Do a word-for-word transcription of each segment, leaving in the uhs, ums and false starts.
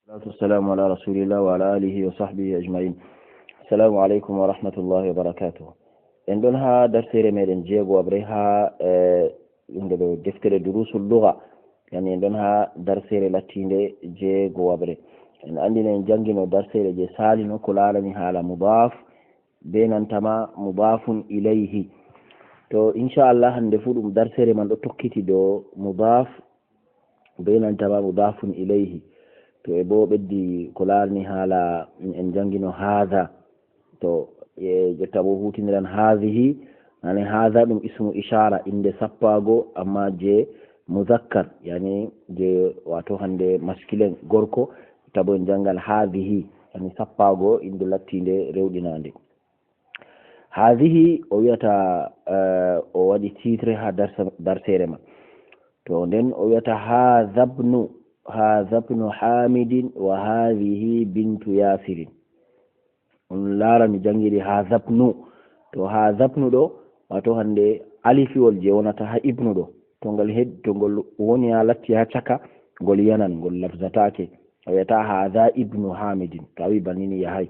Salatu wassalamu ala rasulillah wa ala alihi wa sahbihi ajma'in. Assalamu alaikum wa rahmatullahi wa barakatuh. En ɗon ha darsere meɗen jeegowaɓre ha, eh, inde ɗo deftere Durusul Lugha. Yani en ɗon ha darsere lattinde jeegowaɓre. En andino en jangino darsere je salino ko larani hala mudaf be nantama mudafun ilayhi. To, insha Allah, hande fu ɗum darsere man ɗo tokkiti dow mudaf be nantama mudafun ilayhi. To e bo ɓeddi ko larani hala en jangino hadha. To, e jotta bo hutiniran hadhihi, yani hadha ɗum ismu ishara, inde sappago, amma je muzakkar, yani je wato hande masculine gorko, tabo en jangan hadhihi, yani sappago inde lattinde rewɗinande. Hadhihi o wiyata, eh, o waɗi titre ha darsa-, darsere man. To nden o wiyata hadhabnu, hadhabnu Hamidin wa hadhihi bintu Yasirin. On laara mi jangiri hadhabnu. To hadhabnu ɗo, wato hande alifiwol je wonata ha ibnu ɗo. To ngal hed-, to ngol woni ha latti ha caka, ngol yanan, ngol lafzatake. A wiyata hadha ibnu Hamidin. To a wi bannini yahai.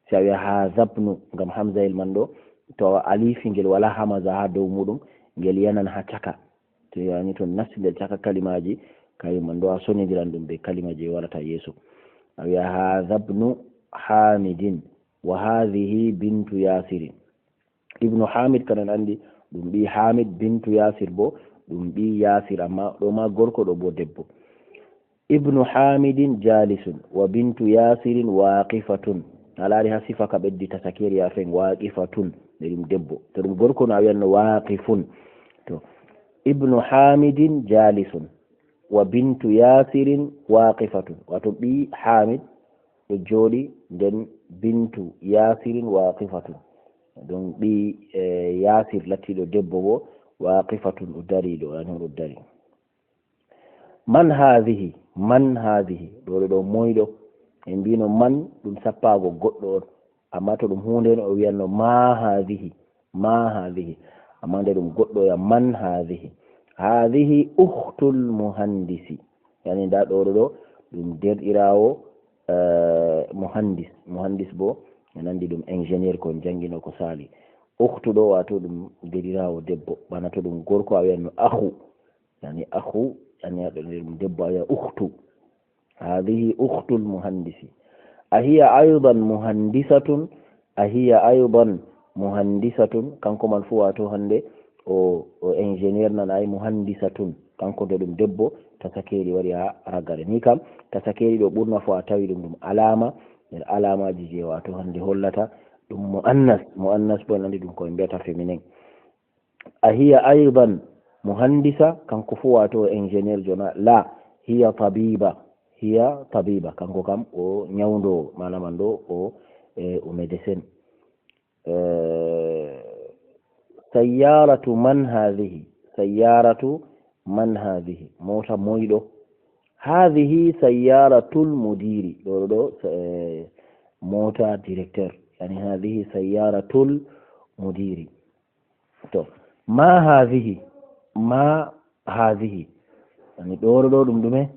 Si a wiya hadhabnu, ngam hamzayel man ɗo, to alifi ngel wala hamaza ha dow muɗum, ngel yanan ha caka. To yani to nasti nder caka kalimaji, kañum man ɗo a sonidiran ɗum be kalima je warata yeeso. A wiya hadhabnu Hamidin wa hadhihi bintu Yasirin. Ibnu Hamid kan en andi ɗum ɓi Hamid, bintu Yasir bo ɗum ɓi Yasir, amma ɗo ma gorko ɗo bo debbo. Ibnu Hamidin jalisun wa bintu Yasirin waqifatun. A laari ha sifa ka ɓeddi tasakeri ya fen waqifatun. Nde ɗum debbo. To ɗum gorko no a wiyanno waqifun. To Ibnu Hamidin jalisun wa bintu Yasirin waqifatun. Wato ɓi Hamid ɗo jooɗi, nden bintu Yasirin waqifatun. Ɗum ɓi, eh, Yasir lattiɗo debbo bo waqifatun ɗo dari, ɗo ani ɗo dari. Man hadhihi, man hadhihi, ɗo ɗo ɗo moyɗo. En mbino man ɗum sappago goɗɗo on. Amma to ɗum hunde on o wiyanno ma hadhihi, ma hadhihi. Amma nde ɗum goɗɗo ya man hadhihi. Hadhihi ukhtul muhandisi. Yani nda ɗo ɗo ɗo ɗum derɗirawo, eh, muhandis. Muhandis bo e nandi ɗum ingénieur ko jangino ko sali. Ukhtu ɗo wato ɗum derɗirawo debbo. Bana to ɗum gorko a wiyanno akhu. Yani akhu, yani ɗum debbo a wiya ukhtu. Hadhihi ukhtul muhandisi. Ahiya aydan muhandisatun, ahiya aydan muhandisatun. Kanko man fu wato hande o, o ingénieur nan ay muhandisatun. Kanko nde ɗum debbo, tasakeri wari ha ragare. Ni kam, tasakeri ɗo ɓurna fu a tawi ɗum ɗum alama, nder alamaji je wato hande hollata ɗum muannas. Muannas bo en andi ɗum ko en mbiyata féminin. Ahiya aydan muhandisa, kanko fu wato ingénieur jona? La, hiya tabiba, hiya tabiba, kanko kam o ñawndo, mana man ɗo o, eh, o médecin. Eh, sayyaratu man hadhihi, sayyaratu man hadhihi, mota moyɗo? Hadhihi sayyaratul mudiri, ɗo ɗo, eh, mota directeur, yani hadhihi sayyaratul mudiri. To, ma hadhihi, ma hadhihi. Yani ɗo ɗo ɗum ɗume?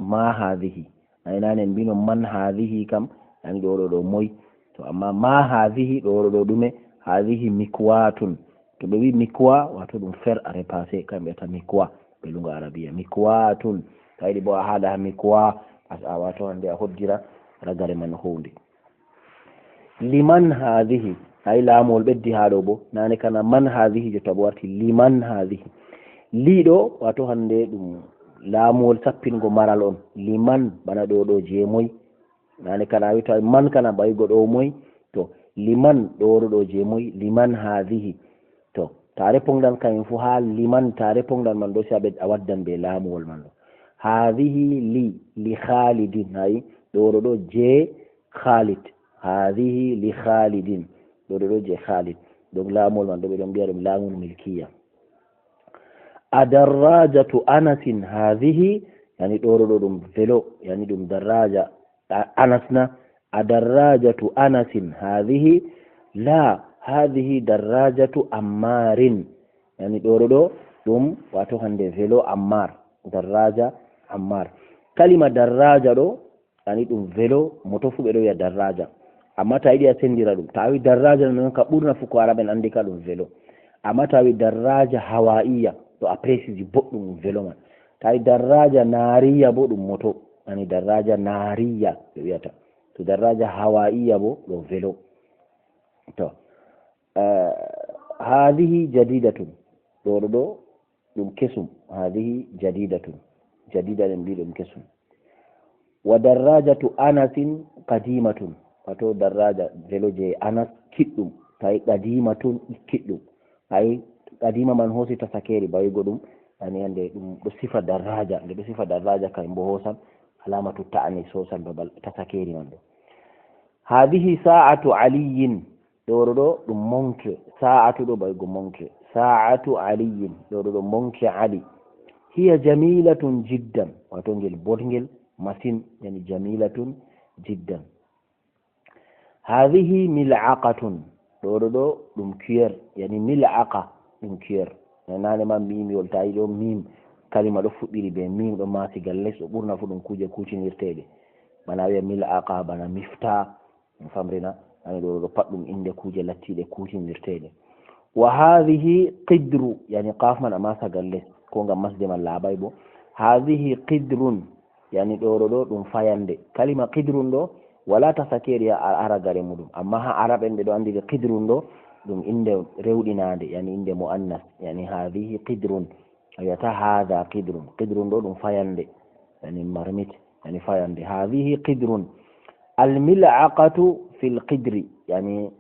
Ma hadhihi. Ay nane en mbino man hadhihi kam, yani ɗo ɗo ɗo moy. To, amma ma hadhihi ɗo ɗo ɗo ɗume? Hadhihi mikwatun. To ɓe wi mikwa, wato ɗum fer à repasser, kamɓe ta mikwa, ɓe lunga arabiya. Mikwatun. To a yiɗi bo a haɗa ha mikwa, a, a wato hande a hoddira ragare man hunde. Liman hadhihi, hay laamol ɓeddi haa ɗo bo, nane kana man hadhihi, jotta bo warti liman hadhihi. Li ɗo, wato hande ɗum laamol sappingo maral on. Liman, bana ɗo ɗo je moy. Nane kana a wita man kana baygo ɗo moy. To, liman ɗo ɗo ɗo je moy, liman hadhihi. To, ta répondre kañum fu haa liman, ta répondre man ɗo si a ɓed-, a waddan be laamuwol man ɗo. Hadhihi li, li Khalidin, hay, ɗo ɗo ɗo je Khalid. Hadhihi li Khalidin. Ɗo ɗo ɗo je Khalid. Donc laamuwol man ɗo ɓe ɗon mbiya ɗum laamul milkiya. Adarrajatu Anasin hadhihi, yani ɗo ɗo ɗo ɗum velo, yani ɗum darraja A-, Anas na? Adarrajatu Anasin hadhihi? La, hadhihi darrajatu Ammarin. Yani ɗo ɗo ɗo ɗum wato hande velo Ammar, darraja Ammar. Kalima darraja ɗo, Ani ɗum velo, moto fu ɓe ɗo wiya darraja. Amma ta yiɗi a sendira ɗum, ta wi darraja non ka ɓurna fu ko araɓen andi ka ɗum velo. Amma ta wi darraja hawaiya, ɗo a presiji boɗɗum ɗum velo man. Ta wi darraja nariya bo ɗum moto, ani darraja nariya ɓe wiyata. To darraja hawaiya bo ɗo velo. To, eh, hadihi jadidatun, ɗo ɗo ɗo ɗum kesum. Hadihi jadidatun, jadida ɗen mbi ɗum kesum. Wa darrajatu anasin qadimatun, wato darraja velo je anas kiɗɗum. Tawi qadimatun kiɗɗum. Ay, qadima man hosi tasakeri bayugo ɗum. Ani ande ɗum ɗo sifa darraja, nde ɗo sifa darraja kay mbo hosan alamatu ta'anis, hosan babal tasakeri man ɗo. Hadihi sa'atu aliyin, ɗo ɗo ɗo ɗum montre. Sa'atu ɗo bayugo montre. Sa'atu aliyin, ɗo ɗo ɗo montre ali. Hiya jamilatun jiddan, wato ngel botngel masin. Yani jamilatun jiddan. Hadihi mil'aqatun, ɗo ɗo ɗo ɗum cuillère. Yani mil'aqa ɗum cuillère. Nane ma mimiwol, ta yiɗo mim, kalima ɗo fuɗɗiri be mim, ɗo masigal les, ɗo ɓurna fu ɗum kuje kutinirteɗe. Bana wiya mil'aqa, bana mifta. Ɗum famrina, ani ɗo ɗo pat ɗum inde kuje lattiɗe kutinirteɗe. Wa hadihi qidru, yani qaf man amma sagal les, ko ngam masde man labai bo. Hadihi qidrun, yani ɗo ɗo ɗo ɗum fayande. Kalima qidrun ɗo wala tasakeri ha a-, aragare muɗum, amma ha araɓen ɓe ɗo andiri qidrun ɗo ɗum inde rewɗinande, yani inde mu'annas. Yani hadihi qidrun, a wiyata hada qidrun. Qidrun ɗo ɗum fayande, yani marmite, yani fayande. Hadihi qidrun. Al mil'aqatu fil qidri, yani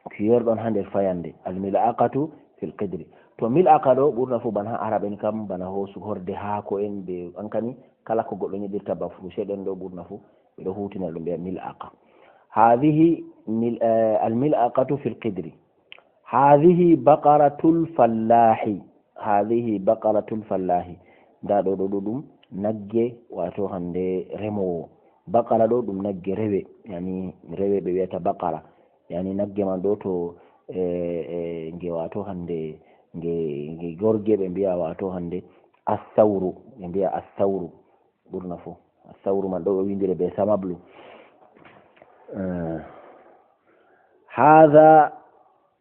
cuillère ɗon ha nder fayande. Al mil'aqatu fil qidri. To mil'aqa ɗo ɓurna fu bana ha araɓen kam, bana hosu horde haako en be ankani, kala ko goɗɗo nyeɗirta ba furuce ɗen ɗo ɓurna fu ɓe ɗo hutina ɗum ɓe mil'aqa. Hadihi mil-, eh, al mil'aqatu fil qidri. Hadihi baqaratul fallahi. Hadihi baqaratul fallahi. Nda ɗo ɗo ɗo ɗum nagge, wato hande remowo. Baqara ɗo ɗum nagge rewe, yani rewe ɓe wiyata baqara. Yani nagge man ɗo to, e, e, nge wato hande, nge, nge gorge ɓe mbiya wato hande assawru, ɓe mbiya assawru ɓurna fu. Assawru man ɗo ɓe windire be samablu. Eh, hadha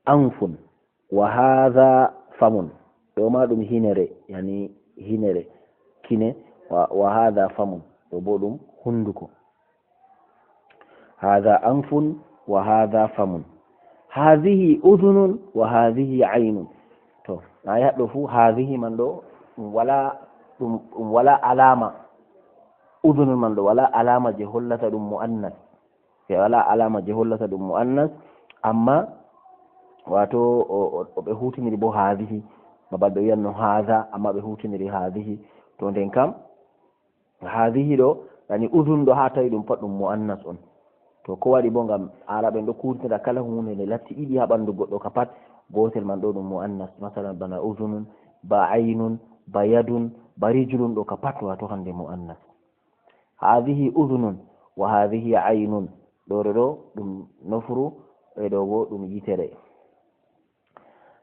anfun wa hadha famun. Ɗo ma ɗum hinere, yani hinere, kine, wa, wa hadha famun. Ɗo bo ɗum hunduko. Hadha anfun wa hadha famun. Hadhihi udhunun wa hadhihi aynun. To, na yaɗɗo fu, hadhihi man ɗo, ɗum wala, ɗum, ɗum wala alama. Udhunun man ɗo wala alama je hollata ɗum mu'annas. Ɓe wala alama je hollata ɗum mu'annas, amma wato o, o, o ɓe hutiniri bo hadhihi, babal ɓe wiyanno hadha, amma ɓe hutiniri hadhihi. To nden kam, hadhihi ɗo, yani udhun ɗo ha tawi ɗum pat ɗum mu'annas on. To ko waɗi bo ngam araɓen ɗo kutinira kala hunde nde latti ɗiɗi ha ɓandu goɗɗo ka pat, gotel man ɗo ɗum mu'annas. Masalan bana udhunun, ba aynun, ba yadun, ba rijlun ɗo ka pat wato hande mu'annas. Hadhihi udhunun wa hadhihi aynun. Ɗo ɗo ɗo ɗum nofru, e ɗo bo ɗum yitere.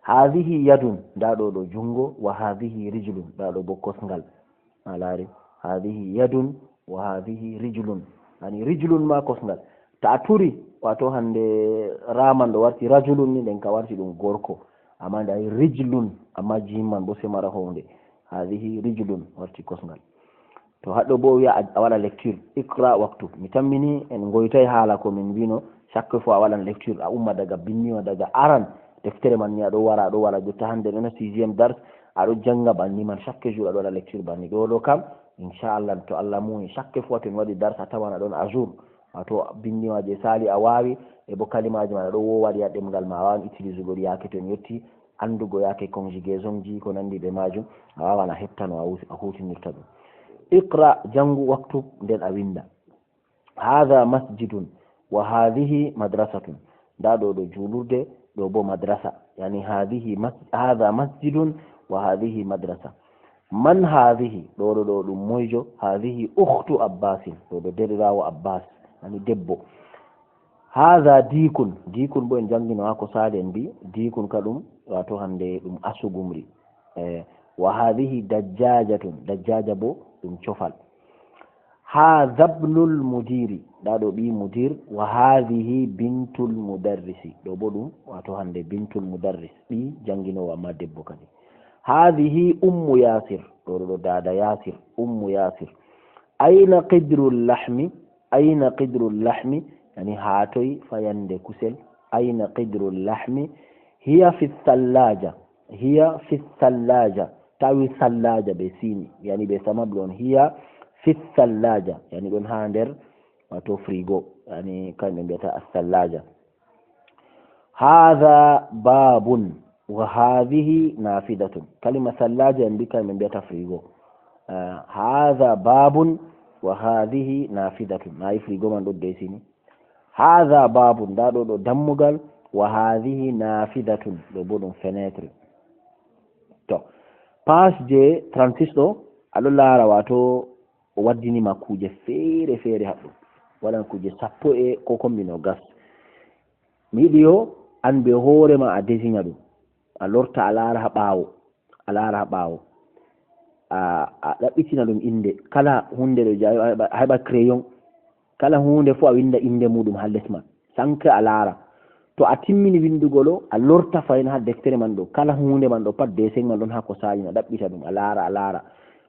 Hadhihi yadun, nda ɗo ɗo jungo, wa hadhihi rijlun, nda ɗo bo kosngal. A laari? Hadhihi yadun wa hadhihi rijlun. Yani rijlun ma kosngal. Ta a turi, wato hande raman ɗo warti rajulun ni, nden ka warti ɗum gorko. Amma nda rijlun, amma jim man bo se mara honde. Hadhihi rijlun warti kosngal. To haɗɗo bo wiya a, a waɗa lecture, iqra waktu. Mi tammini en ngoytay hala ko min mbino, chaque fois a waɗan lecture, a umma daga binniwa, daga aran, deftere man ni a ɗo wara, a ɗo wara, jotta hande ɗo na sixième dars, a ɗo janga banni man, chaque jour a ɗo waɗa lecture banni. Ɗo ɗo kam, inchallah, to Allah muyi, chaque fois to mi waɗi dars a tawan a ɗon à jour. Wato binniwa je sali a wawi, e bo kalimaji man a ɗo wowari ha ɗemgal ma, a wawan utiliser gol yake to en yotti, andugo yake conjugaison ji ko nandi be majum, a wawan a hepta no a huti-, a hutinirta ɗum. Iqra, jangu, waktub, nden a winda. Hadha masjidun wa hadhihi madrasatun. Nda ɗo ɗo julurde, ɗo bo madrasa. Yani hadhihi mas-, hadha masjidun wa hadhihi madrasa. Man hadhihi? Ɗo ɗo ɗo ɗum moyjo? Hadhihi ukhtu Abbasin. Ɗo ɗo derɗirawo Abbas. Yani debbo. Hadha dikun. Dikun bo en jangino ha ko sali en mbi. Dikun ka ɗum, wato hande ɗum asugumri. Eh, wa hadhihi dajjajatun. Dajjaja bo ɗum cofal. Hadha ibnul mudiri, ndaa ɗo ɓii mudir, wa hadhihi bintul mudarrisi, ɗo bo ɗum, wato hande bintul mudarris, ɓii janginoowo amma debbo kadi. Hadhihi ummu Yasir, ɗo ɗo ɗo daada Yasir, ummu Yasir. Ayna qidrul lahmi, ayna qidrul lahmi, yani haa toy fayande kusel, ayna qidrul lahmi, hiya fi thallaja, hiya fi thallaja, tawi thallaja be sini, yani be sama ɗon, hiya fi thallaja, yani ɗon haa nder, wato frigo, yani kamɓe mbiyata thallaja. Hadha babun wa hadhihi nafidatun. Kalima thallaja en mbi kamɓe mbiyata frigo. Ah, hadha babun wa hadhihi nafidatun. Nayi frigo man ɗo desini. Hadha babun, nda ɗo ɗo dammugal, wa hadhihi nafidatun, ɗo bo ɗum fenêtre. To, page je trente-six ɗo, aɗo laara wato o waddini ma kuuje feere feere haɗɗo. Waɗan kuuje sappo e ko kombi nogas. Mi yiɗi yo an be hoore ma a desina ɗum. A lorta a laara ha ɓaawo. A laara ha ɓaawo. A, a ɗaɓɓitina ɗum inde. Kala hunde ɗo ja-, a heɓa, a heɓa crayon. Kala hunde fu a winda inde muɗum ha les man. Sanke a laara. To a timmini windugol o, a lorta fahin ha deftere man ɗo. Kala hunde man ɗo pat, dessin man ɗon ha ko sali, a ɗaɓɓita ɗum, a laara, a laara.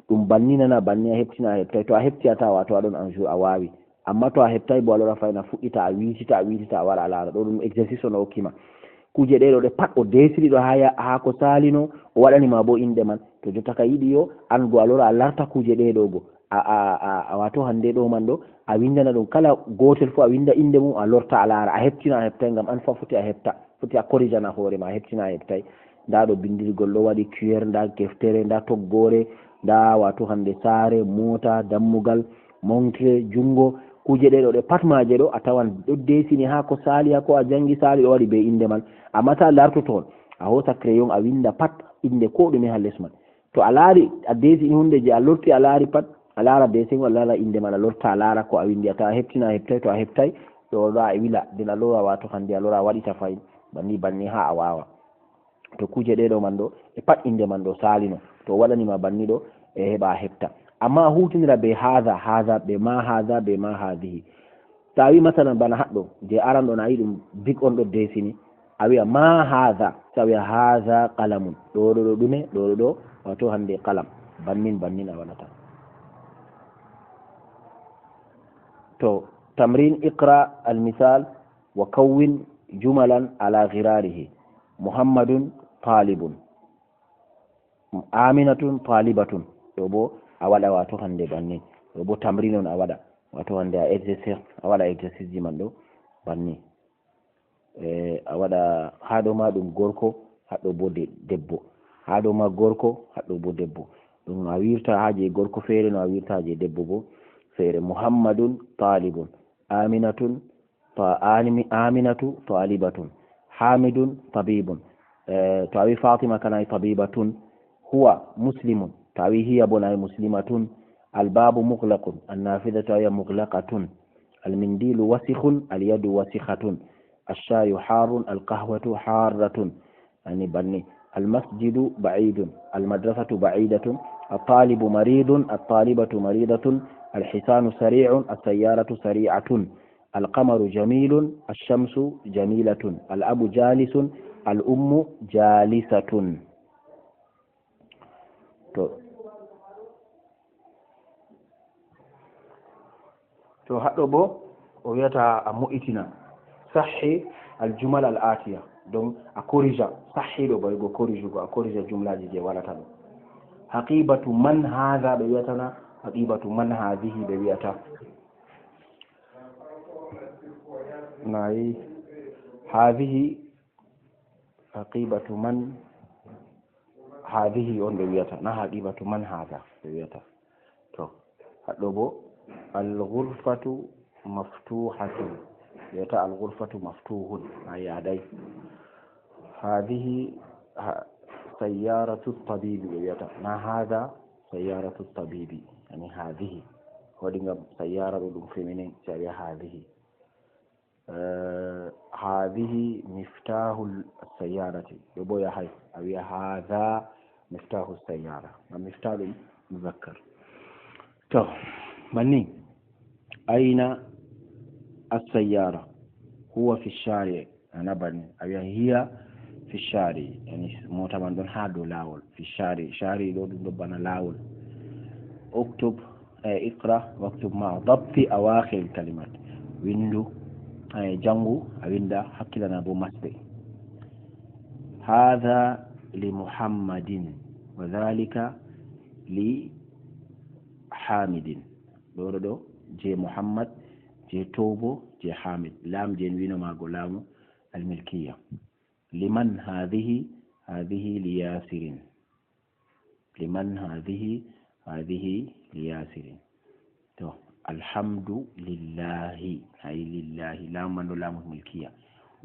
Ɗum banni nana, banni a heftina, a heftai. To a hefti a tawa, to a ɗon en jour a wawi. Amma to a heftai bo, a lora fahin a fuɗɗita, a witita, a witita, a wara a laara. Ɗo ɗum exercice on o hokki ma. Kuje ɗe ɗo ɗe pat o desiri ɗo ha ya-, ha ko salino, o waɗani ma bo inde man. To jotta ka yiɗi yo, an go a lora a larta kuje ɗe ɗo go. A, a, a, a wato hande ɗo man ɗo, a windana ɗum kala gotel fu a winda inde mum, a lorta a laara, a heftina a heftai, ngam an fa foti a hefta, foti a korijana hoore ma, a heftina a heftai. Nda ɗo bindirgol ɗo waɗi cuillère, nda deftere, nda toggore, nda wato hande saare, mota, dammugal, montre, jungo, kuje ɗe ɗo ɗe pat maje ɗo a tawan ɗo desini ha ko sali, ha ko a jangi sali ɗo waɗi be inde man. Amma ta larto toon, a hosa crayon a winda pat inde ko ɗume ha les man. To a laari, a desini hunde je a lorti, a laari pat, a laara dessin, a laara inde man, a lorta, a laara ko a windi, a tawa a heftina, a heftai, to a heftai, ɗo ɗo a wila, nden a lora wato hande a lora a waɗita fahin, banni, banni ha a wawa. To kuje ɗe ɗo man ɗo, e pat inde man ɗo salino, to o waɗani ma banni ɗo, e heɓa a hefta. Amma a hutinira be haza, haza, be ma haza, be ma hazihi. To a wi masalan bana haɗɗo, je aran ɗon a yi ɗum big on ɗo desini, a wi'a ma haza, sai a wi'a haza qalamun. Ɗo ɗo ɗo ɗume? Ɗo ɗo ɗo, wato hande qalam. Bannin, bannin a waɗata. To, tamrin, iqra al misal wa kawwin jumalan ala ghirarihi. Muhammadun talibun. Aminatun talibatun. Ɗo bo a waɗa wato hande bannin. Ɗo bo tamrin on a waɗa. Wato hande a exercice, a waɗa exercice ji man ɗo bannin. Eh, a waɗa ha ɗo ma ɗum gorko, ha ɗo bo de-, debbo. Ha ɗo ma gorko, ha ɗo bo debbo. Ɗum a wirta ha je gorko feere, no a wirta ha je debbo bo feere. Muhammadun talibun. Aminatun ta-, animi-, Aminatu talibatun. Hamidun tabibun. Eh, to a wi Fatima kana tabibatun. Huwa muslimun. To a wi hiya bo na muslimatun. Albabu mughlaqun. Annafidatu hiya mughlaqatun. Almindilu wasikhun. Alyadu wasikhatun. Ashayu harun. Alqahwatu harratun. Yani banni. Almasjidu ba'idun. Almadrasatu ba'idatun. At-talibu maridun. At-talibatu maridatun. Alhisanu sari'un. As-sayyaratu sari'atun. Alqamaru jamilun. Ash-shamsu jamilatun. Al-abu jalisun. Al-ummu jalisatun. To. To haɗɗo bo, o wi'ata a mo'itina. Sahhi al-jumal al-atiya. Donc, a korija. Sahhi ɗo ba wi'ugo korijugo, a korija jumlaji je walata ɗo. Haqibatu man hadha ɓe wi'ata na, haqibatu man hadhihi ɓe wi'ata. Nayi. Hadhihi haqibatu man hadhihi on ɓe wi'ata, na haqibatu man hadha ɓe wi'ata. To, haɗɗo bo, al-ghurfatu maftuhatun. Ɓe wi'ata al-ghurfatu maftuhun, a yaday. Hadhihi ha-, sayyaratu tabibi ɓe wi'ata, na hadha sayyaratu tabibi, yani hadhihi. Waɗi ngam sayyara ɗo ɗum féminin, sai a wi'a hadhihi. Eh, hadhihi miftahul sayyarati. Ɗo bo yahay, a wi'a hadha miftahu sayyara. Ngam miftah ɗum muzakkar. To, banni, أين السيارة؟ هو في الشارع. A naɓan, a wi'a هي في الشارع. Yani, mota man ɗon haa dow laawol. في الشارع. شارع ɗo ɗum ɗo bana laawol. اكتب، eh, اقرأ واكتب مع ضبط أواخر الكلمات. Windu, eh, jangu, a winda, hakkilana bo masɗe. هذا لمحمد وذلك لحامد. Ɗo ɗo ɗo, je Muhammad, je Tobo, je Hamid. Lam je en wino maago laamu al-milkiya. لمن هذه؟ هذه لياسر. لمن هذه؟ هذه لياسر. To, alhamdulillahi, hay lillahi, laamu man ɗo laamu milkiya.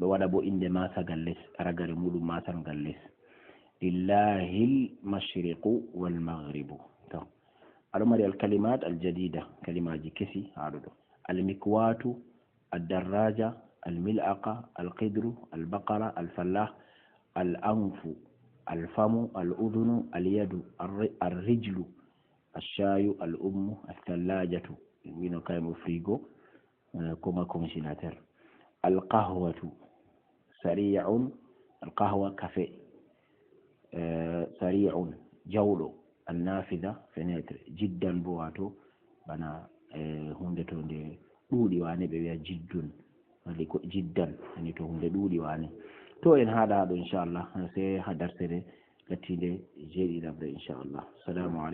Ɗo waɗa bo innde maasagal les, ragare muɗum maasangal les. Lillahil mashriqu wal maghribu. To, aɗo mari al kalimat al jadida, kalimaaji kesi haa ɗo ɗo. Al mikwatu, الدراجة، الملعقة، القدر، البقرة، الفلاح، الأنف، الفم، الأذن، اليد، الر-، الرجل، الشاي، الأم، الثلاجة. Wino kaymo frigo, eh, kuma congélateur. القهوة، سريع، القهوة، café. Eh, سريع، jawɗo. النافذة، fenêtre. جدا bo, wato bana, eh, hunde to nde ɗuuɗi wane, ɓe wi'a jiddun. Wali ko jiddan, yani to hunde ɗuuɗi wane. To, en haɗa ɗo, inchallah, sai ha darsere lattiinde jeeɗiɗaɓre, inchallah. Salamu alaikum.